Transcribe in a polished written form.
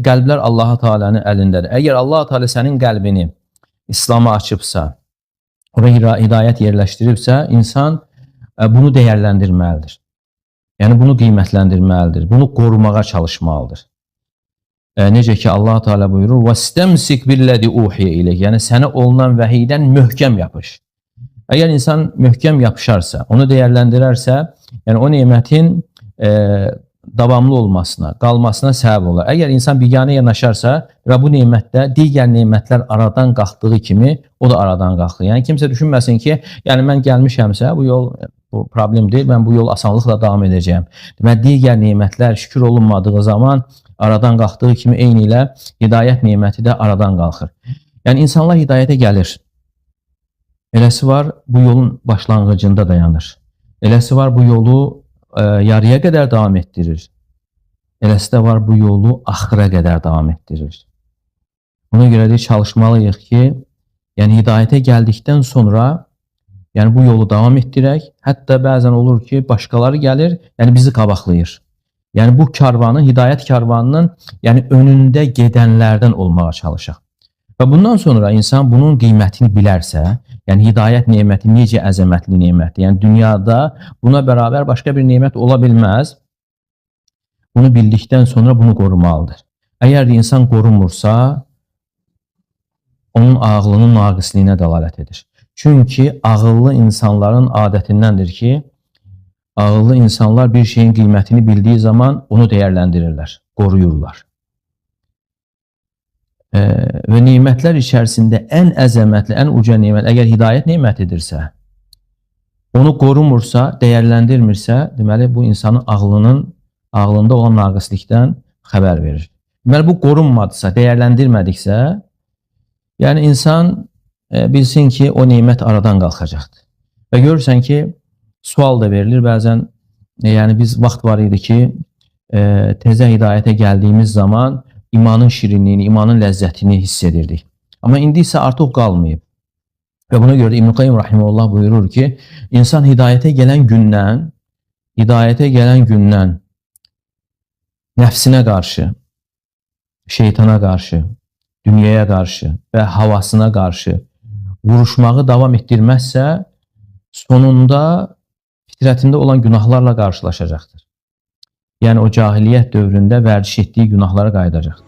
Qəlblər Allaha Taala'nın əlindədir. Əgər Allah Teala sənin qəlbini İslam'a açıbsa, oraya hidayət yerləşdiribsə, insan bunu dəyərləndirməlidir. Yəni bunu qiymətləndirməlidir. Bunu qorumağa çalışmalıdır. Necə ki Allah Teala buyurur: "Vestemsik billezî uhiye ileyk." Yəni sənə olunan vəhiydən möhkəm yapış. Əgər insan möhkəm yapışarsa, onu dəyərləndirərsə, yəni o nemətin davamlı olmasına, qalmasına səbəb olar. Əgər insan biganə yanaşarsa və bu nemətdə digər nemətlər aradan qalxdığı kimi o da aradan qalxır. Yəni kimsə düşünməsin ki, yəni mən gəlmişəmsə bu yol bu problem deyil, mən bu yol asanlıqla davam edəcəyəm. Deməli digər nemətlər şükür olunmadığı zaman aradan qalxdığı kimi eyni ilə hidayət neməti də aradan qalxır. Yəni insanlar hidayətə gəlir. Eləsi var bu yolun başlanğıcında dayanır. Eləsi var bu yolu yarıya qədər davam etdirir. Eləsi də var bu yolu axıra qədər davam etdirir. Ona görə də çalışmalıyıq ki, yəni hidayətə gəldikdən sonra yəni bu yolu davam etdirək. Hətta bəzən olur ki, başqaları gəlir, yəni bizi qabaqlayır. Yəni bu karvanın, hidayət karvanının yəni önündə gedənlərdən olmağa çalışaq. Və bundan sonra insan bunun qiymətini bilərsə, yəni hidayət neməti necə əzəmətli nemətdir. Yəni dünyada buna bərabər başqa bir nemət ola bilməz. Bunu bildikdən sonra bunu qorumalıdır. Əgər də insan qorumursa, onun ağlının naqisliyinə dəlalət edir. Çünki ağıllı insanların adətindəndir ki, ağıllı insanlar bir şeyin qiymətini bildiyi zaman onu dəyərləndirirlər, qoruyurlar. Və nemətlər içərisində ən əzəmətli, ən uca nemət əgər hidayət nemətidirsə, onu qorumursa, dəyərləndirmirsə, deməli bu insanın ağlında olan naqislikdən xəbər verir. Deməli bu qorunmadısa, dəyərləndirmədiksə, yəni insan bilsin ki, o nemət aradan qalxacaqdır. Və görürsən ki, sual da verilir bəzən, yəni biz vaxt var idi ki, təzə hidayətə gəldiyimiz zaman imanın şirinliyini, imanın ləzzətini hiss edirdik. Amma indi isə artıq qalmayıb. Və buna görə də İbn-i Qayyim rahimehullah buyurur ki, insan hidayətə gələn gündən nəfsinə qarşı, şeytana qarşı, dünyaya qarşı və havasına qarşı vuruşmağı davam etdirməzsə, sonunda fitrətində olan günahlarla qarşılaşacaqdır. Yəni o cahiliyyət dövründə vərdiş etdiyi günahlara qayıdacaqdır.